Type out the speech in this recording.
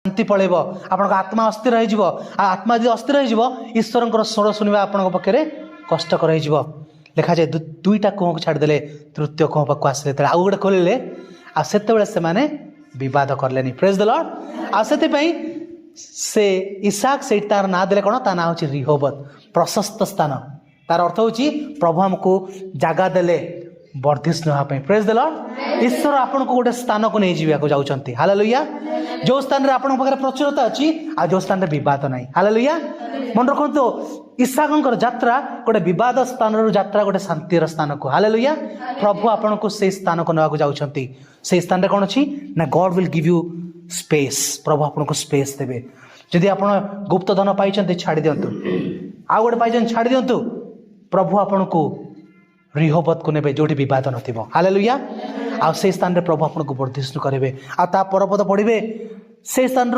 ଶାନ୍ତି ପଳେଇବ, ଆପଣଙ୍କ ଆତ୍ମା ଅସ୍ଥିର ହେଇଯିବ। ଆଉ ଆତ୍ମା ଯଦି ଅସ୍ଥିର ହେଇଯିବ, ଈଶ୍ୱରଙ୍କର ସ୍ୱର ଶୁଣିବା ଆପଣଙ୍କ ପକ୍ଷରେ କଷ୍ଟକର ହେଇଯିବ। ଲେଖାଯାଏ, ଦୁଇଟା କୂଅକୁ ଛାଡ଼ିଦେଲେ, ତୃତୀୟ କୂଅ ପାଖକୁ ଆସିଲେ, ଯେତେବେଳେ ଆଉ ଗୋଟେ ଖୋଲିଲେ, ଆଉ ସେତେବେଳେ ସେମାନେ ବିବାଦ କଲେନି। ପ୍ରେଜ୍ ଦ ଲର୍ଡ। ଆଉ ସେଥିପାଇଁ ସେ ଇସାକ ସେଇଠି ତାର ନାଁ ଦେଲେ କ'ଣ? ତା ନାଁ ହେଉଛି ରିହୋବତ, ପ୍ରଶସ୍ତ ସ୍ଥାନ। ତାର ଅର୍ଥ ହେଉଛି ପ୍ରଭୁ ଆମକୁ ଜାଗା ଦେଲେ ବର୍ଦ୍ଧିଷ୍ଣୁ ହେବା ପାଇଁ। ପ୍ରେଜ୍ ଦ ଲର୍ଡ। ଈଶ୍ୱର ଆପଣଙ୍କୁ ଗୋଟେ ସ୍ଥାନକୁ ନେଇଯିବାକୁ ଯାଉଛନ୍ତି। ହାଲେଲୁୟା। ଯେଉଁ ସ୍ଥାନରେ ଆପଣଙ୍କ ପାଖରେ ପ୍ରଚୁରତା ଅଛି ଆଉ ଯେଉଁ ସ୍ଥାନରେ ବିବାଦ ନାହିଁ। ହାଲେଲୁୟା। ମନେ ରଖନ୍ତୁ, ଇସାକଙ୍କର ଯାତ୍ରା ଗୋଟେ ବିବାଦ ସ୍ଥାନରୁ ଯାତ୍ରା ଗୋଟେ ଶାନ୍ତିର ସ୍ଥାନକୁ। ହାଲେଲୁୟା। ପ୍ରଭୁ ଆପଣଙ୍କୁ ସେଇ ସ୍ଥାନକୁ ନେବାକୁ ଯାଉଛନ୍ତି। ସେଇ ସ୍ଥାନରେ କ'ଣ ଅଛି ନା, God will give you space. ପ୍ରଭୁ ଆପଣଙ୍କୁ ସ୍ପେସ୍ ଦେବେ। ଯଦି ଆପଣ ଗୁପ୍ତ ଧନ ପାଇଛନ୍ତି, ଛାଡ଼ି ଦିଅନ୍ତୁ। ଆଉ ଗୋଟେ ପାଇଛନ୍ତି, ଛାଡ଼ି ଦିଅନ୍ତୁ। ପ୍ରଭୁ ଆପଣଙ୍କୁ ରିହୋବତକୁ ନେବେ, ଯୋଉଠି ବିବାଦ ନଥିବ। ହାଲେଲୁୟା। ଆଉ ସେଇ ସ୍ଥାନରେ ପ୍ରଭୁ ଆପଣଙ୍କୁ ବର୍ଦ୍ଧିଷ୍ଣୁ କରିବେ। ଆଉ ତା ପରପଦ ପଢ଼ିବେ, ସେଇ ସ୍ଥାନରୁ